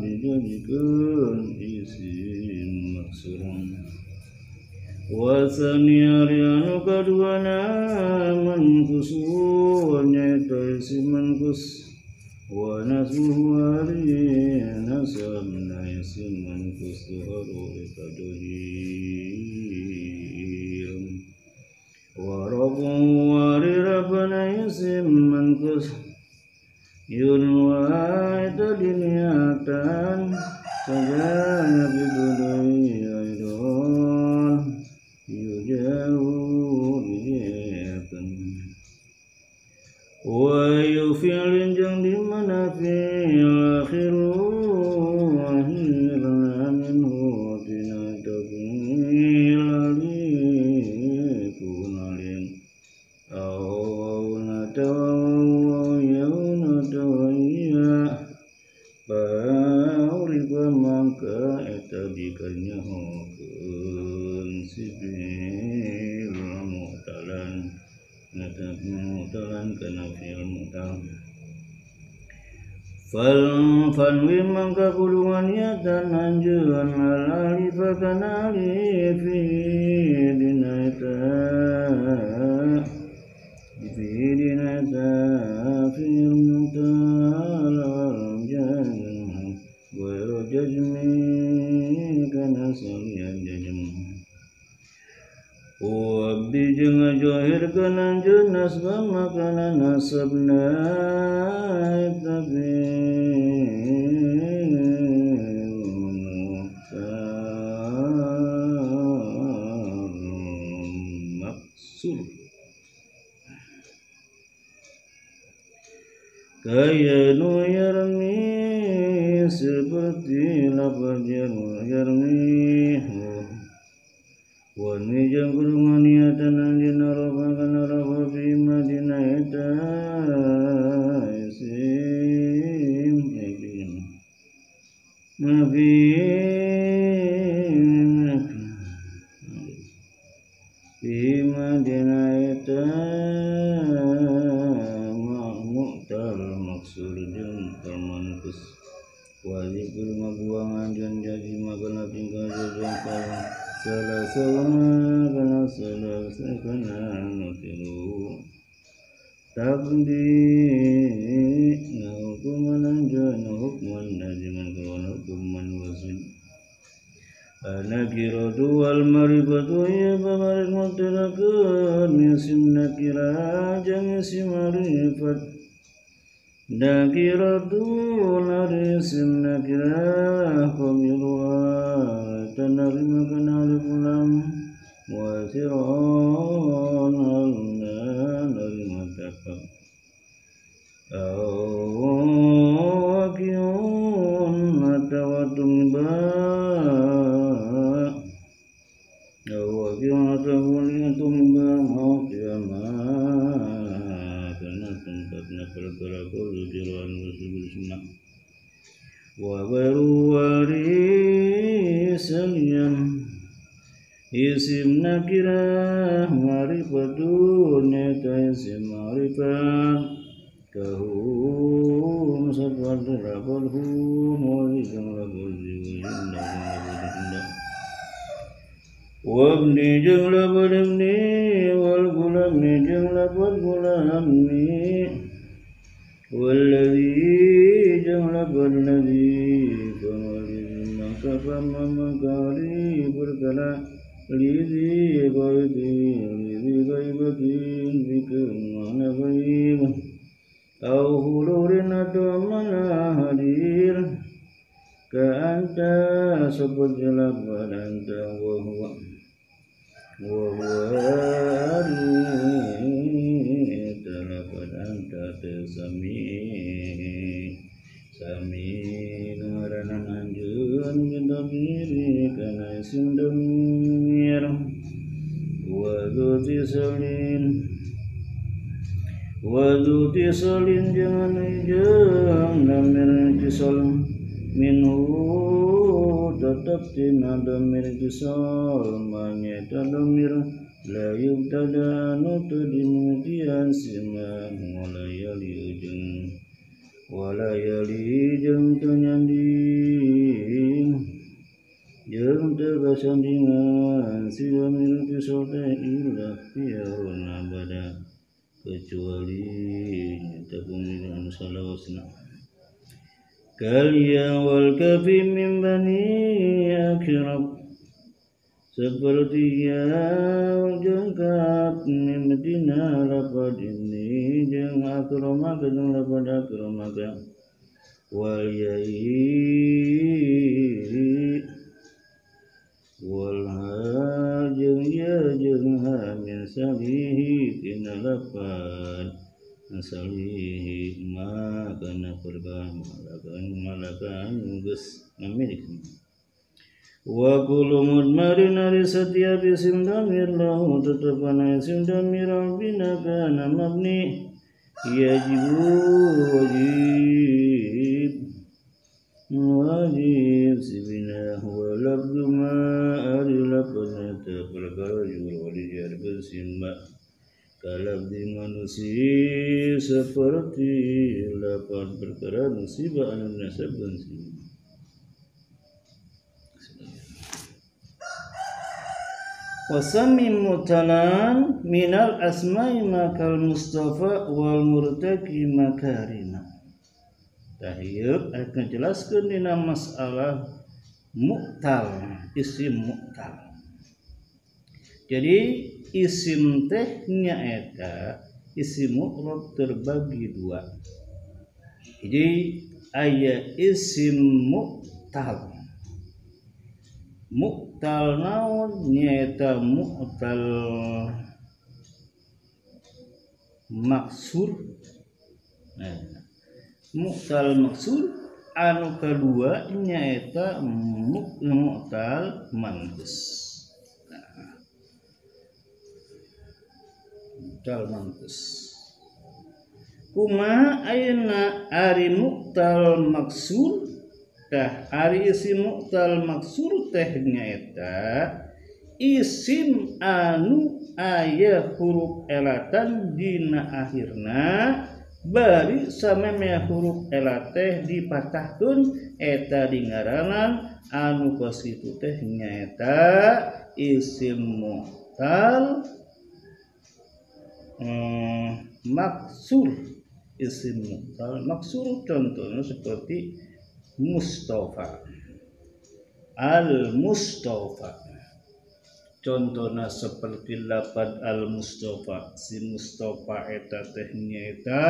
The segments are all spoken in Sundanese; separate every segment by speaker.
Speaker 1: Dijadikan isim maksurun wasani arianu kaduana mankusun nyaeta isim mankus wa nasbuhu ari nasabna isim mankus haru ikadohir wa rabu ari rabbana isim mankus yunwa itu diniatan sajana bidudui aidon yujahu dijatan wa yufi'lin jang dimana fi'il akhiru akhirna minhu tina tabil alikun alim aw natawa maka eta dikanyahokeun sifil mu'talan nata mu'talan kana fi'il mu'tal fal fanwi mangka kulungan niatan anjeun al alif kana alif dina eta fi dina eta fi'il mu'tal jangan Wairu jajmi kana salian jajm Wabdi jeung ngajahir kana anjeun nasba makana nasabna eta bil maksur kaya nu yarmi seperti lapar yarmi wa nijang kurungan niatan anjeun arafa kana arafa fi madina eta isim ibn nabi fi madina eta mu'tal maksur jeung termankus wajib ngabuang anjeun jadi makana tingkah jajan salah salah kana salah kana nutilu tabdi hukuman anjeun hukman najiman kawan hukuman wasid anakiratu wal marifatu ya babarik mutlakeun isim nakira jeung isim marifat nakiratu narisim nakirah qamiluha tanarima kana alif lam wa siran alna narima takab awakiun atawa tumba awakiun atawa tumba mauqiyama tempatna perkara kuliran wasibul wa baru warisalian isim nakirah marifatun eta isim marifat kahum sabar rabul hum wa izang rabul jiwa wabni jeung labad ibni wal gulami jeung labad gulami walladzi jeung labad ladzi famalin maka famakari berkala lidzi ghaibin lidzi ghaibatin bikeun mana ghaib au hulurin atau mana hadir ka anta sebut labad anta wa huwa wa huwa talaqad anta tasami sami ngaranan anjeun bidamiri kana isim damir wa dzu tisalin jangan jeung damir tisal minhu tetap tina damir tisal manyeta damir la yubtada anu teu dimimitian sima mulai ujung Wala yali jeung teu nyanding jeung teu kasandingan si dhamir itisal teh illa ikhtiyarun abada kecuali nyata pemilihan anu salawasna kaliya wal kafi min bani akrab seperti yang jengkap mimdina lapad ini jeung akromaka jeung lapad akromaka wal yai wal ha jeung ya jeung ha min salihi tina lapad salihi ma kana perkara malakan geus ngamilik. Wa kullu mudmarin ari setiap isim damir lahu tetepana isim damir bina kana mabni yajibu wajib wajib sibina wa labdu ma ari lapana perkara jur wali jar bersimma kalabdi manusia seperti lapan perkara musibah anu nasab dan. Wasami mutalan minal asma'i makal Mustafa wal murtaki makarima. Tahiyub akan jelaskan dina masalah mu'tal, isim mu'tal. Jadi isim teh nyaeta isim mu'rab terbagi dua. Jadi aya isim mu'tal. Mu'tal naon nyaeta mu'tal maksur. Nah, mu'tal maksur anu kedua nyaeta mu'tal manqus. Nah, mu'tal manqus kumaha ayeuna ari mu'tal maksur? Tah ari isim mu'tal maksur teh nyaeta isim anu aya huruf elatan dina akhirna bari samemeh huruf elat teh dipatahkeun eta dingaranan anu kos kitu teh nyaeta isim mu'tal maksur. Isim mu'tal maksur contohnya seperti Mustafa, Al-Mustafa. Contohnya seperti lapad Al-Mustafa. Si Mustafa eta teh nyaeta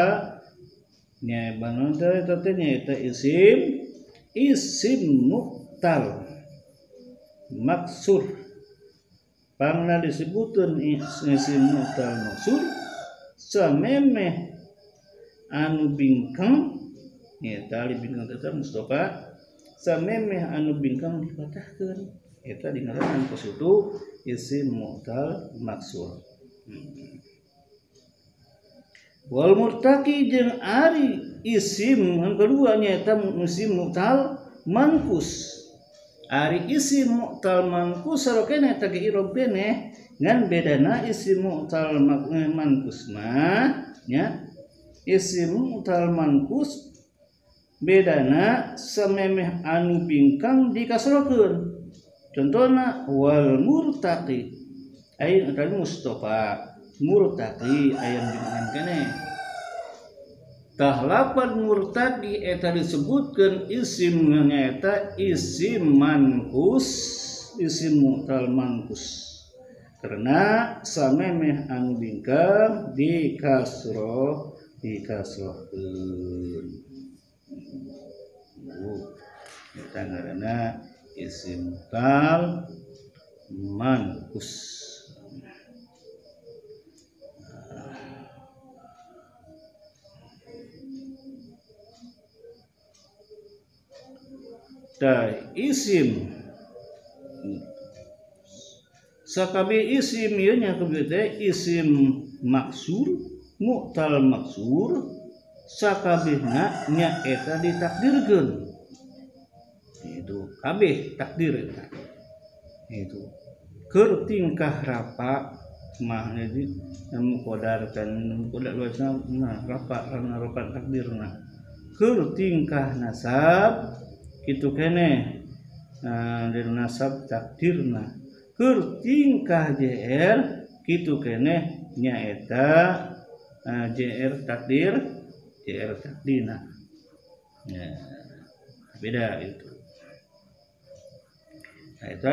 Speaker 1: nyaeta eta teh nyaeta isim isim mu'tal maksur. Pangna disebutkeun isim mu'tal maksur samemeh anu bingkang eta bingkang eta Mustafa samemeh anu bingkang dipatahkeun eta dingaranan kos itu isim mu'tal maksur. Wal murtaqi jeung ari isim anu kedua nyaeta isim mu'tal manqus. Ari isim mu'tal manqus sarokena eta ge irob keneh ngan bedana isim mu'tal manqus mah nya isim mu'tal manqus bedana samemeh anu bingkang dikasrokeun. Contohna wal murtaqi aya tadi Mustafa murtaqi aya bingkang keneh. Tah lapad murtaqi eta disebutkeun isim nyaeta isim manqus, isim mu'tal manqus. Karena samemeh anu bingkang dikasroh dikasrohkeun. Eta ngaranna isim mu'tal manqus. Tah isim sakabe isim ieu nya teh isim maksur mu'tal maksur sakabehna nya eta ditakdirkeun. Itu kabeh takdir eta. Itu keur tingkah rapa mah jadi muqadar kan muqadar luasna nah rapa karena rapa takdirna. Keur tingkah nasab kitu keneh dari nasab takdirna. Keur tingkah JR kitu keneh nyaeta JR takdir JR takdirna. Ya, beda itu. Nah, itu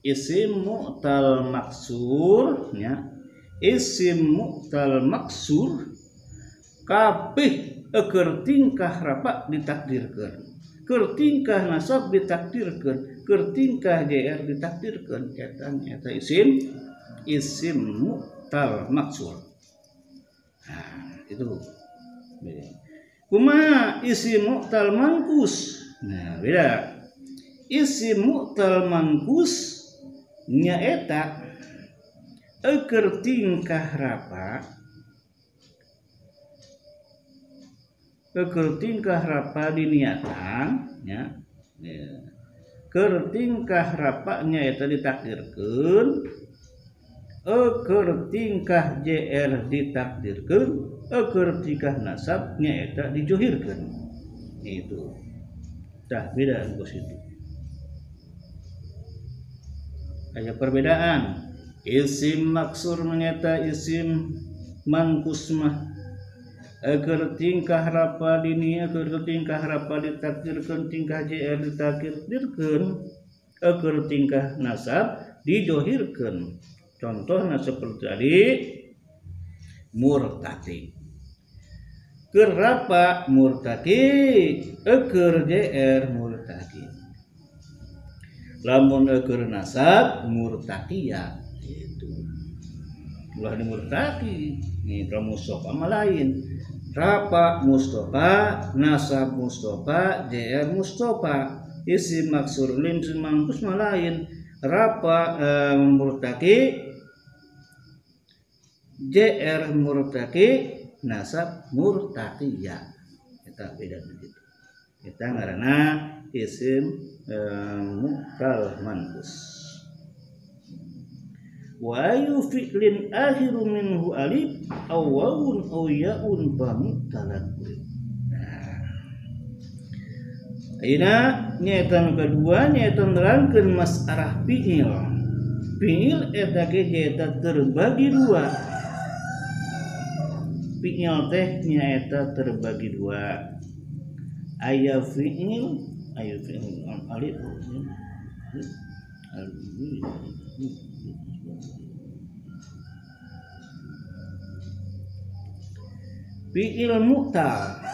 Speaker 1: isim mu'tal maksur ya. Isim mu'tal maksur kabeh keur tingkah rapak ditakdirkeun. Keur tingkah nasab ditakdirkeun, keur tingkah JR ditakdirkeun eta nyaeta isim mu'tal maksur. Nah, itu. Kumaha isim mu'tal mangkus? Nah, beda. Isim mu'tal mangkus nyaeta keur tingkah rapa, keur tingkah rapa diniatan nya, keur tingkah rapa nyaeta ditakdirkeun, keur tingkah JR ditakdirkeun, keur tingkah nasab nyaeta dijohirkeun. Itu. Tah beda engkos itu. Aya perbedaan. Isim maksur menyata isim mangkus mah keur tingkah rapa dini, keur tingkah rapa ditakdirkeun, tingkah JR ditakdirkeun, keur tingkah nasab dijohirkeun. Contohna seperti tadi murtati. Keur rapa murtati, keur JR murtati. Lamun keur nasab murtaqiya itu. Ulah di murtaqi, nih Mustafa mah lain. Rapa Mustafa, nasab Mustafa, JR Mustafa. Isim maksur lim mangkus mah lain. Rapa murtaqi, JR murtaqi, nasab murtaqiya. Eta beda begitu. Eta ngaranna isim mu'tal manqus. Wa ayu fi'lin akhiru minhu alif aw wawun aw ya'un fa mu'talan. Nah, ayeuna nyaeta nu kadua nyaeta nerangkeun masalah fi'il. Fi'il eta ge nyaeta terbagi dua. Fi'il teh nyaeta terbagi dua. Aya fi'il, ayu fi'il alif fi'il mu'tal.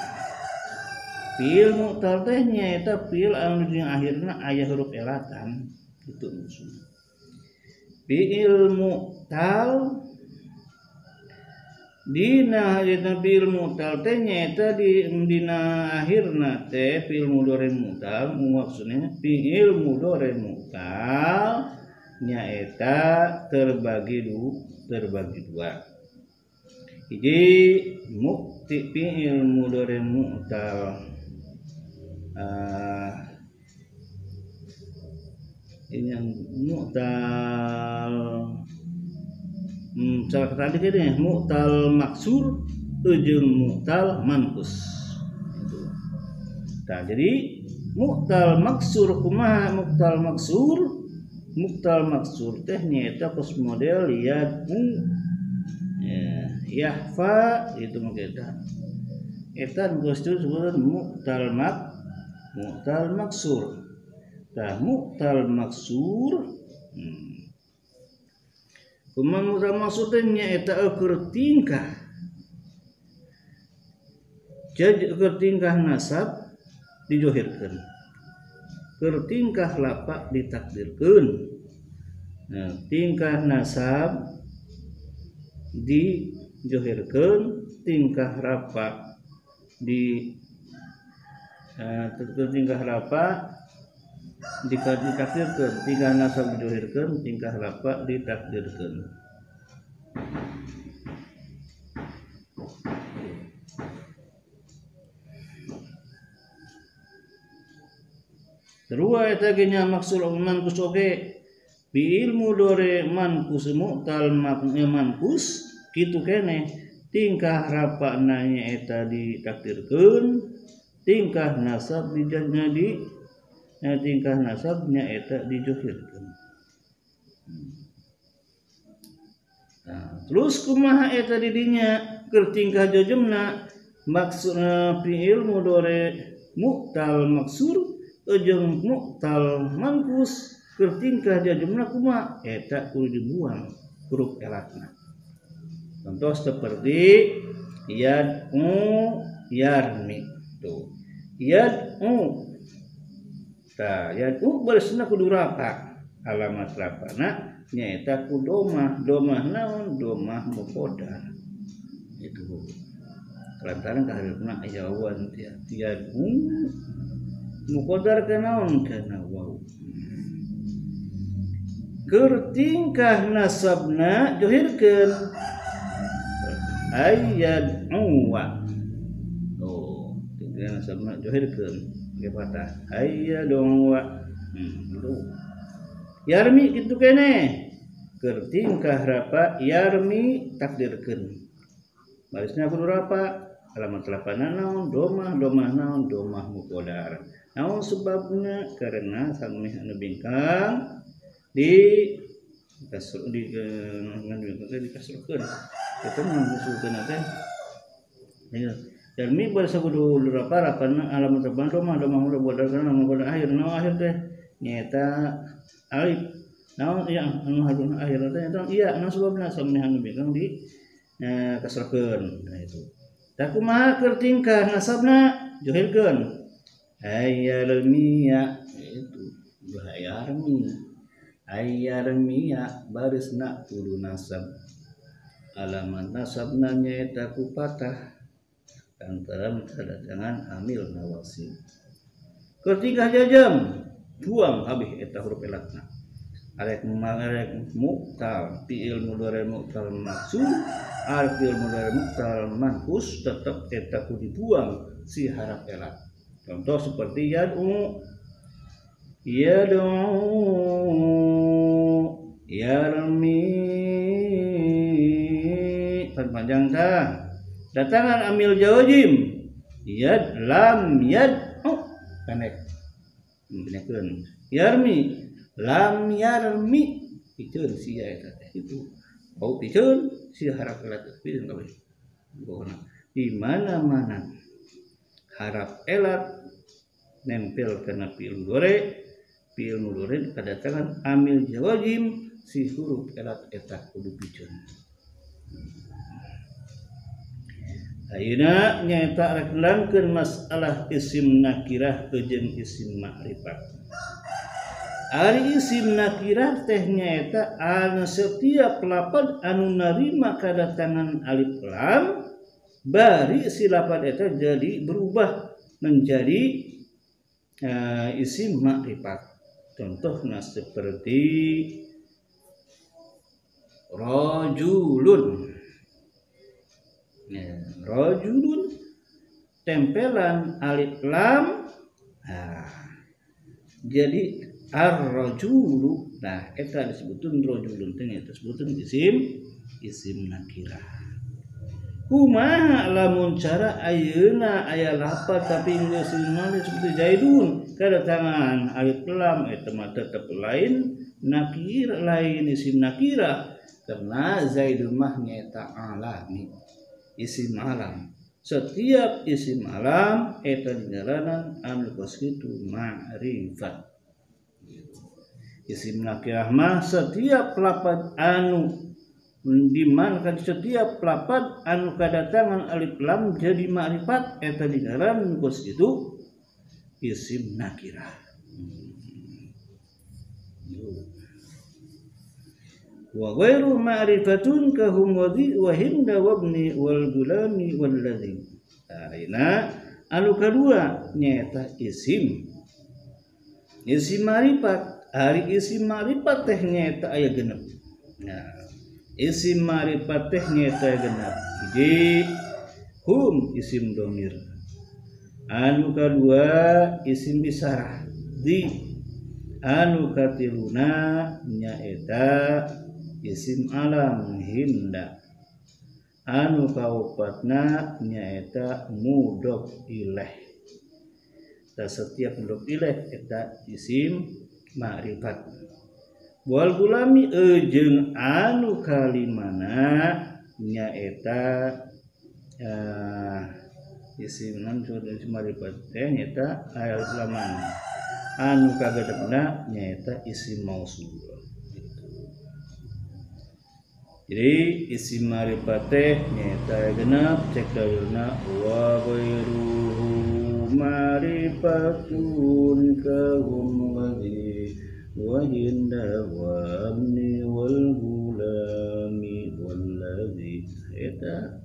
Speaker 1: Fi'il mu'tal teh nyaeta fi'il anu di akhirna aya huruf elatan itu maksudna. Fi'il mu'tal dina dina fi'il mu'tal teh nyaeta di dina akhirna teh fi'il mudhari mu'tal, maksudnya fi'il mudhari mu'tal nyaeta terbagi dua. Hiji mukti fi'il mudhari mu'tal ini yang mu'tal cara tadi kayaknya mu'tal maksur ujung mu'tal manqus. Nah, jadi mu'tal maksur kumaha mu'tal maksur? Mu'tal maksur teh nyaeta kos model yad'u ya, yahfa itu mah eta. Eta geus disebut mu'tal mu'tal maksur. Tah mu'tal maksur kumaha mu'tal maksur teh nyaeta eueuh tingkah. Jadi eueuh tingkah nasab dijohirkeun. Keur tingkah lapak ditakdirkeun. Nah, tingkah nasab dijohirkeun, tingkah rapak di tingkah rapak ditakdirkeun, tingkah nasab dijohirkeun, tingkah lapak ditakdirkeun. Terua eta ge nya maksud manqus oge bi ilmu dore manqus mu'tal manqus kitu keneh tingkah rapakna nya eta ditakdirkeun, Tingkah nasab dijahna di tingkah nasabnya eta dijohirkeun. Nah, terus kumaha eta di dinya keur tingkah jojemna maksudna fi'il mudhari mu'tal maksur jeung mu'tal mangkus keur tingkah jojemna kumaha eta kudu dibuang huruf elatna. Contoh seperti yad'u yarmi tuh. Yad'u ta yad'u barisna kudu rapa alamat rapana nyaeta ku domah, domah naon? Domah muqaddar. Itu lantaran kaharepna aya wawan yad'u muqaddar kana naon? Kana waw. Keur tingkah nasabna johirkeun ayyad'uwa. Oh, tingkah nasabna johirkeun ge patah ayyad'uwa. Yarmi kitu keneh keur tingkah rapa yarmi takdirkeun barisna kudu rapa alamat lapana naon? Domah, domah naon? Domah muqaddar. Naon sebabna? Karena sameh anu bingkang di kasur di dikasurkeun eta mah dikasurkeun teh yarmi barisna kudu rapa rapana alamat lapana domah, domah muqaddar kana muqaddar akhir naon akhir teh nyaeta alif naon ya anu harun akhir teh eta iya naon sebabna sameh anu bingkang di kasrahkeun. Nah itu tah kumaha keur tingkah nasabna johirkeun ayyalmiya itu bahayarmi ayyarmiya barisna kudu nasab alamat nasabna nyaeta ku patah lantaran kedatangan amil nawasib. Keur tingkah jajam buang habis eta huruf elatna arek marek mu'tal fi'il mudhari mu'tal maksur arek fi'il mudhari mu'tal manqus tetep eta kudu dibuang si harap elat. Contoh seperti yad'u yad'u yarmi panjang tah datangan amil jawajim yad lam yad'u pendek pendekkeun yarmi lam yarmi piceun sia eta teh itu bau piceun si harap elat piceun kabeh pokona di mana-mana harap elat nempel kana fi'il mudhari kadatangan amil jawajim si huruf elat eta kudu piceun. Ayeuna nyaeta rek nerangkeun masalah isim nakirah jeung isim ma'rifat. Ari isim nakirah teh nyaeta anu setiap lapad anu narima kadatangan alif lam bari si lapad eta jadi berubah menjadi isim ma'rifat. Contohnya seperti rajulun. Ya, rajulun tempelan alif lam nah, jadi ar-rajulu. Nah eta disebutun rajulun teh eta disebutun isim nakirah. Kumaha lamun cara ayeuna aya lapad tapi geus seperti zaidun kedatangan alif lam eta mah tetep lain nakir lain isim nakirah karena zaidun mah nyaeta alami isim alam. Setiap isim alam eta dingaranan anu kos kitu ma'rifat. Isim nakirah mah setiap lapad anu di mana setiap lapad anu kadatangan alif lam jadi ma'rifat eta dingaranan kos kitu isim nakirah. Wa ghairu ma'rifatun kahum wa hinda wabni wal gulami wal ladzi. Ayeuna anu kadua nyaeta isim ma'rifat. Ari isim ma'rifat teh nyaeta aya genep. Nah, isim ma'rifat teh nyaeta genep. Hiji hum isim domir. Anu kadua isim isarah di. Anu katiluna nyaeta isim alam hinda. Anu kaopatna nyaeta mudhof ilaih. Ta setiap mudhof ilaih eta isim ma'rifat. Wal gulami jeung anu kalimana nyaeta isim nan isim ma'rifat teh nyaeta alif laman anu kagadepna nyaeta isim mausul. Jadi isim ma'rifat teh nyaeta genep cek dalilna wa ghairuhu ma'rifatun kahum wa hinda wa amni wal gulami wallazi. Eta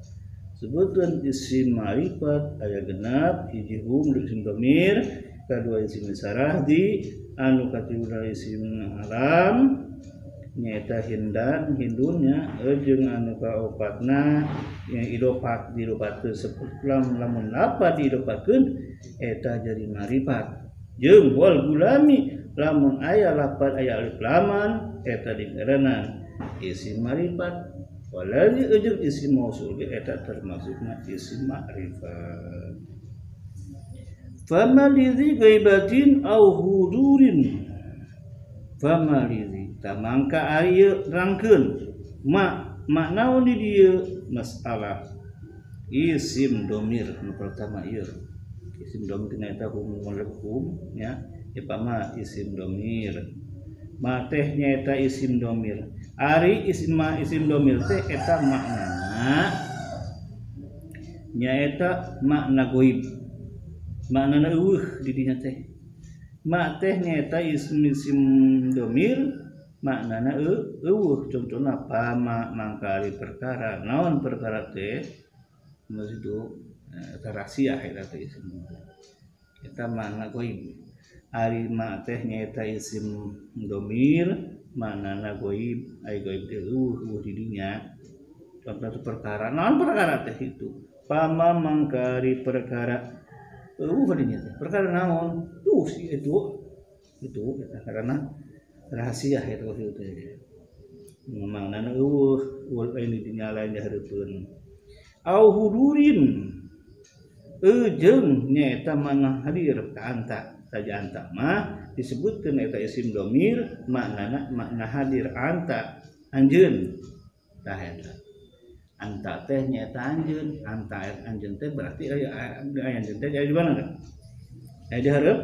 Speaker 1: sebutkeun isim ma'rifat aya genep hiji hum isim dhamir, kadua isim isarah di anu katiluna isim alam nyaeta hindan hindunnya jeung anu kaopatna yang idofat didopatkeun seperti lamun lapat didopatkeun eta jadi ma'rifat. Jeung wal gulami lamun aya lapat aya alif laman eta dingaranan isim ma'rifat. Waladzi jeung isim mausul ge eta termasukna isim ma'rifat. Fama lidzi ghaibatin au hudurin. Fama lidzi tamangka aya rangkeun mak naon di dieu masalah isim domir nu pertama ieu. Isim domir nya eta hum hum nya ieu mah isim domir. Ma teh nyaeta isim domir. Ari isim ma isim domir teh eta maknana nyaeta makna goib. Maknana eueuh di dinya teh. Ma teh nyaeta isim domir maknana eueuh. Contohna pama mangkari perkara. Naon perkara teh? Maksud eta rahasia eta teh isim. Eta makna goib. Ari ma teh nyaeta isim domir maknana goib, ai goib teh eueuh di dinya. Contoh perkara, naon perkara teh itu? Pama mangkari perkara eueuh di dinya teh. Perkara naon? Tuh si itu. Itu eta karena rahasia eta kitu teh. Maknana eueuh, eueuh di dinya lain dihareupeun. Au hudurin jeung nyaeta makna hadir ka anta. Saja anta mah disebutkeun eta isim domir maknana makna hadir anta anjeun. Tah eta anta teh nyaeta anjeun, anta anjeun teh berarti aya anjeun teh aya di mana kan? Aya di hareup,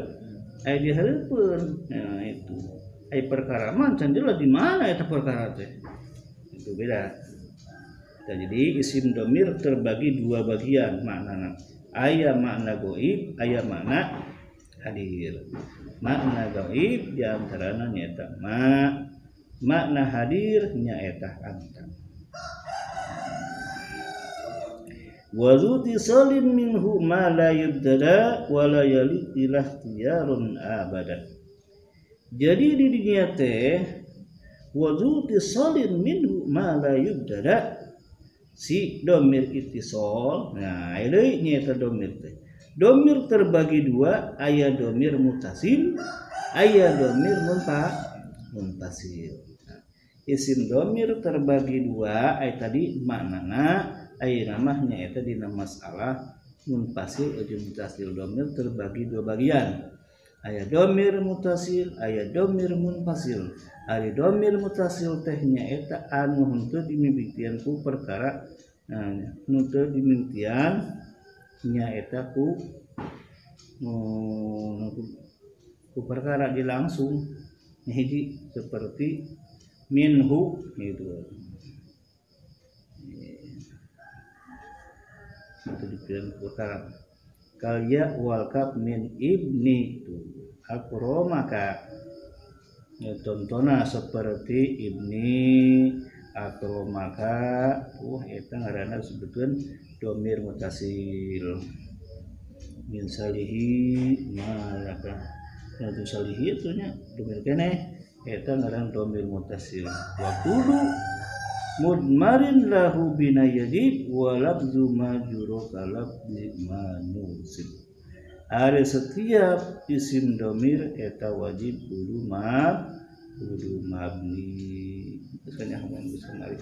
Speaker 1: aya di hareupeun. Nah itu aya perkara mah can jelas di mana eta perkara teh. Itu beda. Nah, jadi isim domir terbagi dua bagian maknana. Aya makna goib, aya makna hadir. Makna gaib diantarana nyaeta ma, makna hadir nyaeta anta. Wa dzu tisalin minhu ma la yubtada wa la yali ila ikhtiyarun abada. Jadi di dinya teh wa dzu tisalin minhu ma la yubtada si domir ittisal. Nah, ieu nyaeta domir teh. Domir terbagi dua, aya domir mutasil, aya domir munfasil. Nah, isim domir terbagi dua, aya tadi maknana, aya namanya eta dina masalah munfasil jeung mutasil. Domir terbagi dua bagian. Aya domir mutasil, aya domir munfasil. Ari domir mutasil teh nyaeta anu henteu dimimitian ku perkara, nah, henteu dimimitian nyaeta ku perkara dilangsung hiji seperti minhu gitu. Itu dipilih perkara kalya wal kaf min ibni itu akromaka ya, contohna seperti ibni akromaka eta ngaranna disebutkeun domir mutasil. Min salihi malaka itu salihi itu nya domir keneh eta ngaran domir mutasil. Wa kullu mudmarin lahu bina yajib wa lafzu majrur kalafzi manusib. Ari setiap isim domir eta wajib kudu mabni. Bisa nyahoan bisa ngarif.